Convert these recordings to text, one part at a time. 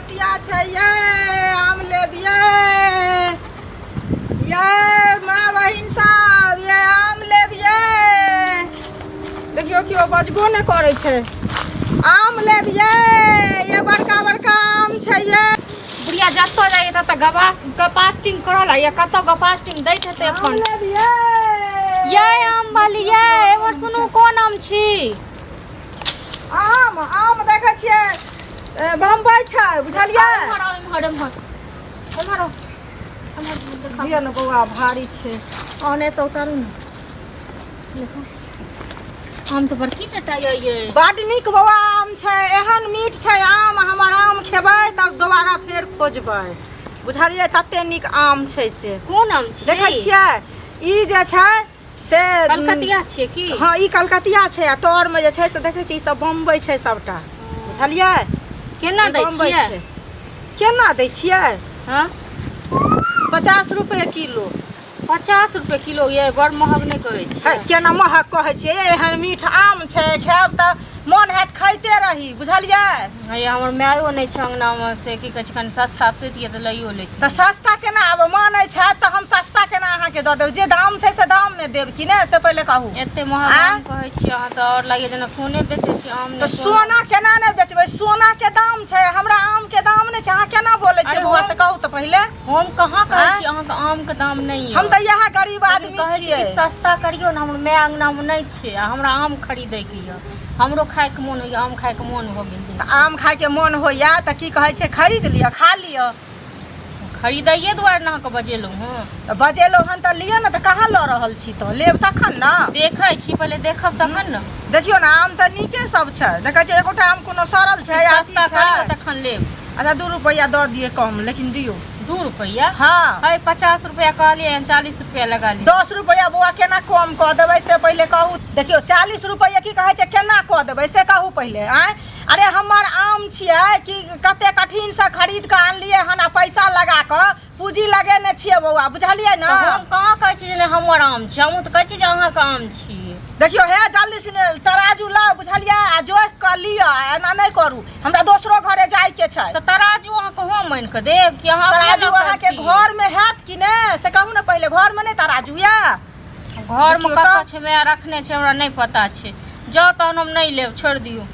कलकतिया छै ये, आम लेब ये। ये माँ बहिन सब ये, आम लेब ये। देखियौ, केओ बजबो नहि करै छै। आम लेब ये, ये बड़का बड़का आम छै ये। बुढ़िया जतऽ जाइए ततऽ गवास गपास्टिंग करऽ लागैए। कतऽ गपास्टिंग दैत हेतै आम अपन। लेब ये। ये आम वाली ये, एम्हर सुनू, कोन आम छी? आम, आम देखै छियै, बम्बई छै, बुझलियै? एम्हर आउ, एम्हर, एम्हर, एम्हर आउ, एम्हर देखाउ। दिअ ने बौआ, भारी छै। आउ ने तऽ उतारू ने। देखो, आम तऽ बड़की टटा ये। बड नीक बौआ आम छै, एहन मीठ छै आम। हमर आम खेबै तब दोबारा फेर खोजबै, बुझलियै? तते नीक आम छै से। कोन आम छी? देखै छियै, ई जे छै से कलकतिया छियै की? हँ, ई कलकतिया छै आ तरमे जे छै से देखै छियै, ई सब बम्बई छै सबटा, बुझलियै? केना ई दै बम्बई छियै? छै। केना दै छियै? हँ। 50 रुपए किलो। 50 रुपए किलो? ये बड़ महग नहि कहै है, छियै? केना महग कहै छियै? एहन मीठ आम छै, खायब तऽ मोन हैत खाइते रही, बुझलियै? हे, हमर मायो नहि छै अङ्गनामे, से की कहै छै, कनि सस्ता दैतियै तऽ लैयो लैतियै। तऽ सस्ता केना आब मानै छै तऽ हम सस्ता केना अहाँके दऽ देब? जे दाम छै से दाममे देब कि नहि, से पहिले कहू। एते महग आँय? आम कहै छियै अहाँ तऽ आओर लागैए जेना सोने बेचै छी, आम तऽ नहि सोना केना नहि बेचबै? सोना के दाम छै, हमरा आम के दाम नहि छै। अहाँ केना बोलै छियै अरे बौआ, हम से कहू तऽ पहिले। हम कहाँ कहै आँय? छी अहाँके आमके दाम नहि हम यऽ। तऽ इएह गरीब लेकिन आदमी कहै छी छियै। कि सस्ता करियौ ने, हमर माय अङ्गनामे नहि छै आ हमरा आम खरीदैके यऽ। हमरो खायके मोन होइए, आम खायके मोन भऽ गेल। तऽ आम खायके मोन होइए तऽ की कहै छै, खरीद लिअ, खा लिअ। खरीदैये दुआरे ने अहाँके बजेलहुँ हँ। तऽ बजेलहुँ हन तऽ लिअ ने। तऽ कहाँ लऽ रहल छी? तऽ लेब तखन ने। देखै छी, पहिले देखब तखन ने। देखियौ ने, आम तऽ नीके सब छै। देखै छियै, एकोटा आम कोनो सड़ल छै या अथी सस्ता छै? करियौ तखन लेब। अच्छा, 2 रुपैआ दऽ दियै कम, लेकिन दियौ। 2 रुपैआ? हँ। है, 50 रुपैआ कहलियै हन, 40 रुपैआ लगा लिअ। 10 रुपैआ बौआ केना कम कऽ देबै, से पहिले कहू। देखियौ, 40 रुपैआ की कहै छै, केना कऽ देबै से कहू पहिले। आँय, अरे हमर आम छियै कि कते कठिनसँ खरीद कऽ आनलियै हन आ पैसा लगा कऽ पूँजी लगेने छियै बौआ, बुझलियै ने? तऽ हम कहाँ कहै छी जे नहि हमर आम छी? हमहूँ तऽ कहै छी जे अहाँके आम छी। देखियौ हे, जल्दी से तराजू लाउ, बुझलियै? आ जोखि कऽ लिअ, एना नहि करू, हमरा दोसरो घरे जाइके छै। तऽ तराजू अहाँके हम आनि कऽ देब कि अहाँ अपने तराजू लऽ कऽ अहाँके अयती? घरमे हैत कि नहि, से कहू ने पहिले। घरमे नहि तराजू यऽ? घरमे देखियौ कतऽ तऽ। छै, माय रखने छै, हमरा नहि पता छै। जाउ तहन, हम नहि लेब, छोड़ि दियौ।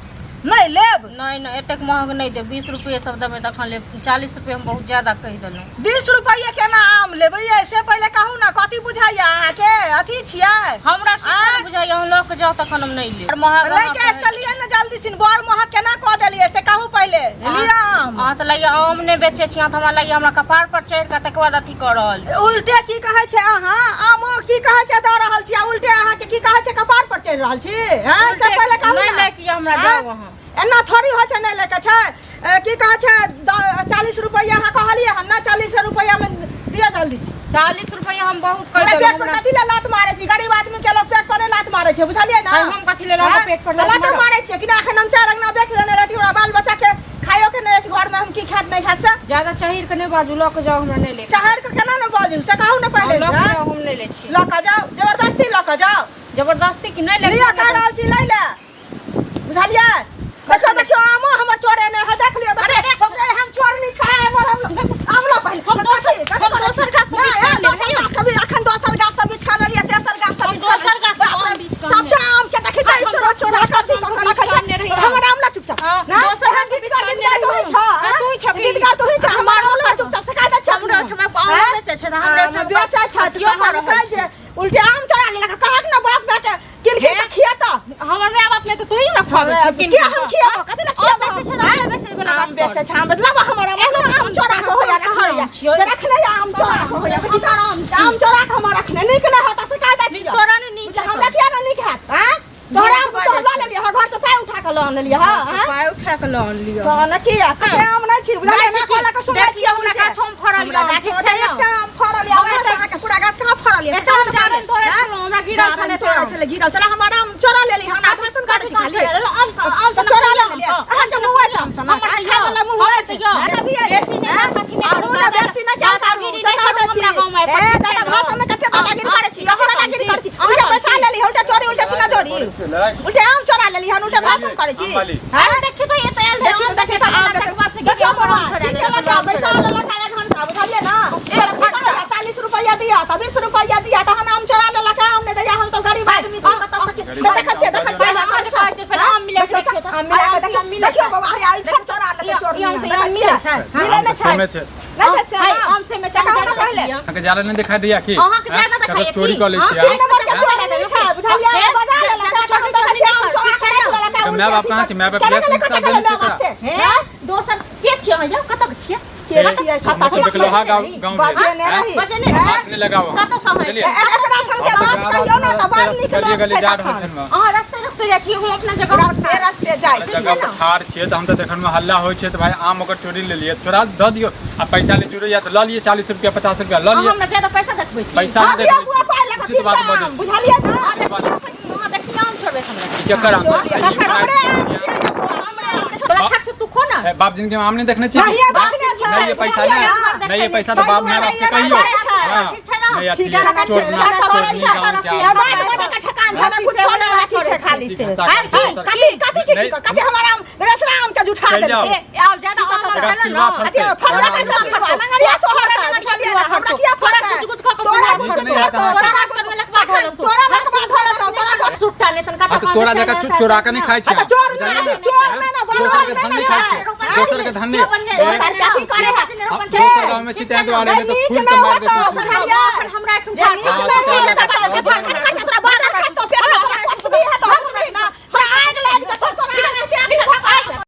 नहि लेब? नहि नहि, एतेक महग नहि देब। 20 रुपये सब देबै तखन लेब। 40 रुपये हम बहुत ज्यादा कहि देलहुँ। 20 रुपैआ केना आम लेबै यै, से पहिले कहू ने। कथी बुझाइया अहाँके, अथी छियै? हमरा किछु आँय? नहि बुझाइया। अहाँ लऽ कऽ जाउ तखन, हम नहि लेब। बड़ महग अहाँ लैके अछि कहै तऽ लिअ ने जल्दी सिन। बड़ महग केना कऽ देलियै, से कहू पहिले। लिअ आम। अहाँ तऽ लगैया आम नहि बेचै छी। अहाँ तऽ हमरा लगैया हमरा कपार पर चढ़ि कऽ तकर बाद अथी कऽ रहल छी। उल्टे की कहै छै अहाँ, आमो की कहै छै दऽ रहल छी आ उल्टे अहाँके की कहै छै कपार पर चढ़ि रहल छी? हँ, से उल्टे पहिले कहू नहि ने। लैके यऽ हमरा। आँय? जाउ अहाँ। एना थोड़ी होइ छै, नहि लैके छै। की कहै छै, 40 रुपैआ अहाँ कहलियै हन ने, 40 रुपैआमे दिअ जल्दी से। 40 रुपैआ हम बहुत कहि हमरा देलहुँ। पेट पर हमरा कथी लए लात मारै छी? गरीब आदमी के लोग पेट पर नहि लात मारै छै, बुझलियै ने? आइ हम कथी लेल अहाँके आँय? पेट पर तऽ लात लातो मारब? मारै छियै कि नहि? एखन हम 4 अंगना बेच लेने रहती, हमरा बाल बच्चा के खाइयो के नहि अछि घरमे, हम की खायत नहि खायत से। ज्यादा चढ़ि कऽ नहि बाजू, लऽ कऽ जाउ, हमरा नहि लेके। चढ़ि कऽ केना ने बाजू, से कहू ने पहिले। लऽ कऽ आँय? जाउ, हम नहि लै छी। लऽ कऽ जाउ, जबरदस्ती लऽ कऽ जाउ। जबरदस्ती की नहि लिअ, लेके। कहि रहल छी लै ले, बुझलियै? देखियौ, देखियौ, आमो हमर चोरे नहि है, देख लियौ। देखियौ, एहन चोरनी छै हमर आम लऽ पहिले। हम दोसर कथी हम करै छी? दोसर गाछ से नहि, बीछ कऽ दोसर लेब। गाछ से अखन दोसर गाछ से बीछ कऽ लेलियै, तेसर गाछ से हम बीछ कऽ दोसर गाछ से बाप रे, आम बीछ कऽ सबटा आम के देखी तऽ हम चोरा चोरा दोसर कऽ अथी कऽ गाछ कऽ से रखै बीछ कऽ आनने छै। रही। हमर आम लऽ चुपचाप। हँ, नहि, दोसर एहन गाछ से गीतगार बीछ कऽ गीतगार आनने तोही रही। छह, हँ, आँय? तू छह की? गीतगार तोही छह, हमर आम लऽ चुपचाप से कह दै छियै। हमरो ओहिठमा आम आँय? बेचै छै तऽ हमरे आम ओहिठमा बेचै छै तऽ अथियो कऽ हम रहल कहै छी। जे उल्टे आम चोरा लेलक, कहक ने बाप बेटा किनके तऽ खियेतऽ। हमर माय बाप नहि तऽ तोही ने खुआबै छै के हम खियेबो? कथी लए खियेबो? बेचै छै तऽ आमे बेचै वला आम बात बेचै छै, आम लाबऽ हमर आम। एखनो आम चोरा कऽ होइया रखने या जे रखने या, आम चोरा कऽ होइया। देखी तऽ, आम चोरा कऽ हमर रखने नीक नहि होता से कह दै छियौ। तोरा नहि नीक हेतौ। हमरा किया नहि नीक हैत? आँय, तोहरा आम बाजै तोहर लऽ लेलियै हँ, घर से पाइ उठा कऽ लऽ आनलियै हँ? आँय? पाइ उठा कऽ लऽ आनलियै तहन की आ कते आम नहि छी, बुझलियै नहि ने? छी की? कहलक सुनै देखियौ, छियै हमरा उल्टे। गाछोमे फड़ल हमरा यऽ, गाछोमे ठीक छै ने? एकटा आम फड़ल यऽ, हमरा हमरा अहाँके पूरा गाछ कहाँ फड़ल यऽ? एतऽ हम जारनि तोड़ै छलहुँ, हमरा गिरल जारनि छलै। तोड़ै छलै, गिरल छलै, हमर आम चोरा लेली। हमरा भाषण करै छी खाली। आम आम तऽ चोरा लेली, अहाँके मुँह अछि आम सनक? हमर तऽ खाय वला मुँह हमर अछि? तऽ यऽ। कथी अछि? बेसी नहि आँय? कथी नहि आरू करू, ने बेसी नहि क्या करू, दादागिरी से नहि कह करू दै छी। हमरा गाँवमे, ए ठीक दादा छै ने? भाषण मे कते दादागिरी करै छी, कते दादागिरी करै छी? अहाँ उल्टे कम पैसा छी। लेली, उल्टे चोरी, उल्टे सीना चोरी, उल्टे आम चोरा लेली हन, उल्टे भाषण करै छी। अरे देखी तऽ, एतऽ आयल रहै देखी आम। आम बेचै छै, आम बेचै छै। देखियौ बौआ, की केलक आ, बैसा लेलक आ एक घंटा, बुझलियै ने? 40 रुपैआ दिअ तऽ 20 रुपैआ दिअ, तहन आम चोरा लेलक। आम नहि दैया, हमसब गरीब आदमी छी, कतऽ से की? देखै छियै, देखै छियै, अहाँ जे कहै छियै, फेर आम मिलै छै, देखियौ, आम मिला कऽ देखियौ, देखियौ बौआ, हैया ई फेर चोरा लेलकै, चोर ई आम नियन, से आम देखै मिलै छियै? छै? मिलै नहि छै, सेमे छै। नहि छै से हाय, आम। आम से में चाहे कहू ने ज्यादा पहिले। दिअ। अहाँके ज्यादा नहि दिखाई दैया की? अहाँके ज्यादा कतौ देखाइए चोरी की? कऽ लै हाँ, छियै से अहाँ? नंबर के चोर नहि छै, बुझलियै? बजा लेलक, तहन देखै छियै आम चोरा कऽ राखि लेलक, तऽ माय बाप कहाँ छै? माय बाप केना किया गेलै, संस्कार कतऽ देने गेलै छै माय बाप ओकरा? से? हे, दोसर के छियै अहाँ यौ? कतऽ के छियै? के छियै? हम कतऽ तऽ के देखलौहा गाँव गाँव भेल। बजेने आँय? रही। बजेने हैं? हाथ नहि लगाउ अहाँ। कतऽ सँ अहाँ? बुझलियै? एकरा संगे हम बात तऽ कहियौ ने तऽ बड़ नीक गली लोक गली छै जा रहल तखन। छलहुँ। अहाँ रस्ते रस्ते जाइ छियै, हम अपना जगह पर रस्ते रस्ते जाइ छियै जगह पर ने। ठाढ़ छियै तऽ हम तऽ देखलहुँ हल्ला होइ छै तऽ भाय आम ओकर चोरी लेलियै, चोरा दऽ दियौ आ पैसा ले चोरी या तऽ लऽ लिअ, 40 रुपया 50 रुपया लऽ अहाँ लिअ। हमरा ज्यादा पैसा देखबै छी? पैसा नहि दऽ दियौ देखबै बुआ छी, पाइ लऽ कऽ उचित बात किनका बजै आम, छी। बुझलियै ने? अहाँ देखियौ, अहाँ देखियौ, आम छोड़बै हमरा। ई केकर आम? हमरे आम छियै यौ बुआ, हमरे आम छै। तोरा खाक छै, तू खो ना। हे, बाप जिनगी में आम नहीं देखने छी? बढ़िया देखने छै। नहीं ये पैसा बुझलियै नहीं, ने? नहीं ये पैसा तो बाप माय बाप के कहियो। हाँ, ठीक छै ना? नहीं अथी ठीक है, चोर ना, छै, चोर नहीं गाँव के आ आम। बात बड़ा के ठकान छै, ना कुछो ना अथी छै खाली से। भाषा आँय, के दोसर- कथी कथी की नहीं, कथी हमर आम रसरा आम के जुठा चलि जाउ। देलकै। ए, आब ज्यादा आम एकरा आम पिलुआ ना। फड़तै। अथी फड़ला के पिलुआ, नंगरिया सोहर है, बुझलियै ने? हमरा किया तोरा फड़तै? कुछ कुछ खा के तोरा नीक कुछ नहि हैत अहाँके। तोरा कुछ में लकवा धऽ लेतौ। तोरा लकवा धऽ लेतौ, तोरा कुछ सुट्टा ने तनका हाँ, तो तोरा जकाँ चोरा के नहीं खाइ छियै। अच्छा, चोर बुझलियै नहि, ने? चोर नहि ने, दोसर के बनल धन नहि नहि ने खाइ छै। छियै। दोसर के धन नहि। दोसर के अथी करे है। हम दोसर गाँव में छी ताहि दुआरे नहि तऽ नीक फूल नहि के मारि होतौ, देतौ। बुझलियै? हमरा जे नीक हाँ, नहि तऽ होतौ, ताहि लऽ कऽ तऽ